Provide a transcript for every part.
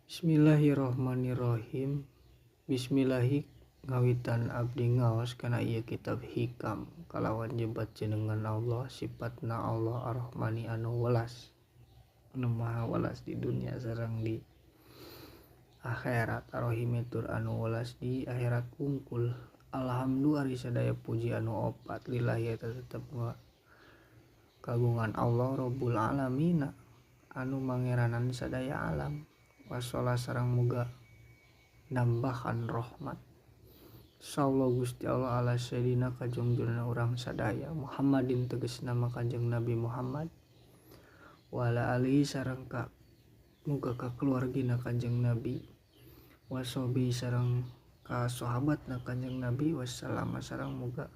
Bismillahirrahmanirrahim. Bismillahi ngawitan abdi ngaos kana ieu kitab Hikam kalawan nyebat jenengan Allah sifatna Allah Ar-Rahmani anu welas, anu maha welas di dunia sareng di akhirat, Ar-Rahim tur anu welas di akhirat wungkul. Alhamdulillah ari sadaya puji anu opat lillahi eta tetep kagungan Allah Rabbul Alamin anu mangeranan sadaya alam. Wassalah sareng muga nambahan rahmat sallallahu Gusti Allah ala sayyidina kajungjuna urang sadaya Muhammadin tegasna Kanjeng Nabi Muhammad wala alihi sareng ka muga ka keluargina Kanjeng Nabi wasobi sareng ka sahabatna Kanjeng Nabi wassalama sareng muga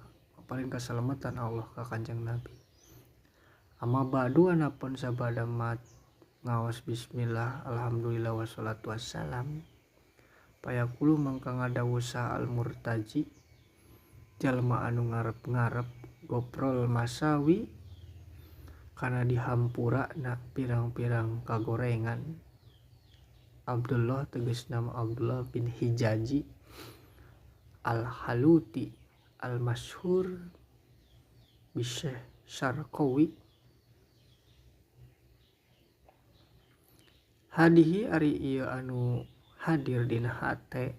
paling kasalamatan Allah ka Kanjeng Nabi. Amma ba'du anapun sabada mat ngaos bismillah alhamdulillah wassalatu wassalam payakulu mangka ngadawusa al murtaji jalma anu ngarep-ngarep goprol masawi kana dihampura na pirang-pirang kagorengan. Abdullah tegas nama Abdullah bin Hijaji al-Haluti al-Masyhur bi Syekh Syarqawi. Hadihi ari ieu anu hadir dina hate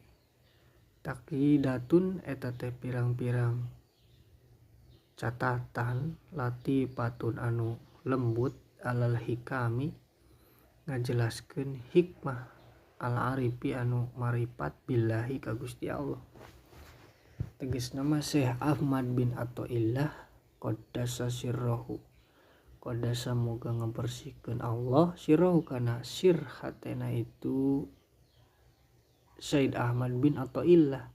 taqidatun eta teh pirang-pirang catatan latifatun anu lembut alal hikami ngajelaskeun hikmah al arifi anu maripat billahi ka Gusti Allah. Tegasna mah Syekh Ahmad bin Athaillah qaddasa sirrahu, qaddasa moga ngabersihkeun Allah sirrahu kana sir hatena itu Said Ahmad bin Athaillah.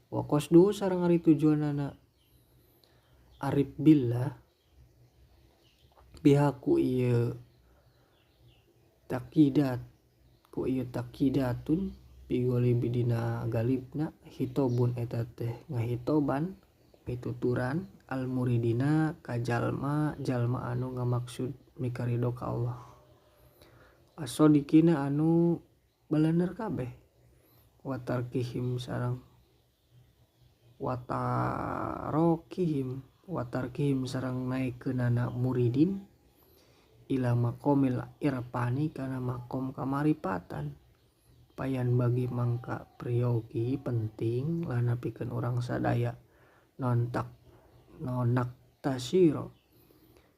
Wa qasduhu sareng ari tujuanana arif billah bihaku ieu taqidat ku ieu taqidatun pigoli bidina galibna hitobun eta teh ngahitoban pituturan al muridina ka jalma jalma anu ngamaksud mikarido ka Allah asodikina anu balener kabeh watarkihim sareng watarokihim watarkihim sareng naikeunana muridin ila maqamil irfani kana maqam kamaripatan payan bagi mangka priyogi penting lana pikeun urang sadaya nontak nonak tasiro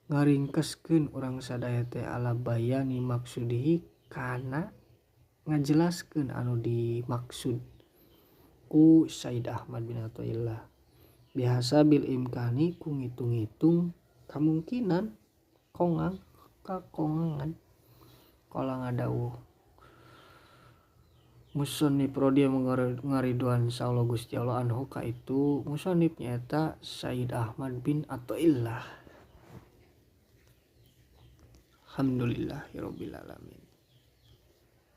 ngaringkeskeun urang sadaya teh ala bayani maksudihi kana ngajelaskeun anu dimaksud ku Said Ahmad bin Athaillah bihasabil imkani ku ngitung-ngitung kamungkinan kongang kakongangan kala ngadawuh musannif rodi ngariduan saullah Gusti Allah anhu ka itu musannif nyaeta Said Ahmad bin Athaillah. Alhamdulillahirabbil alamin.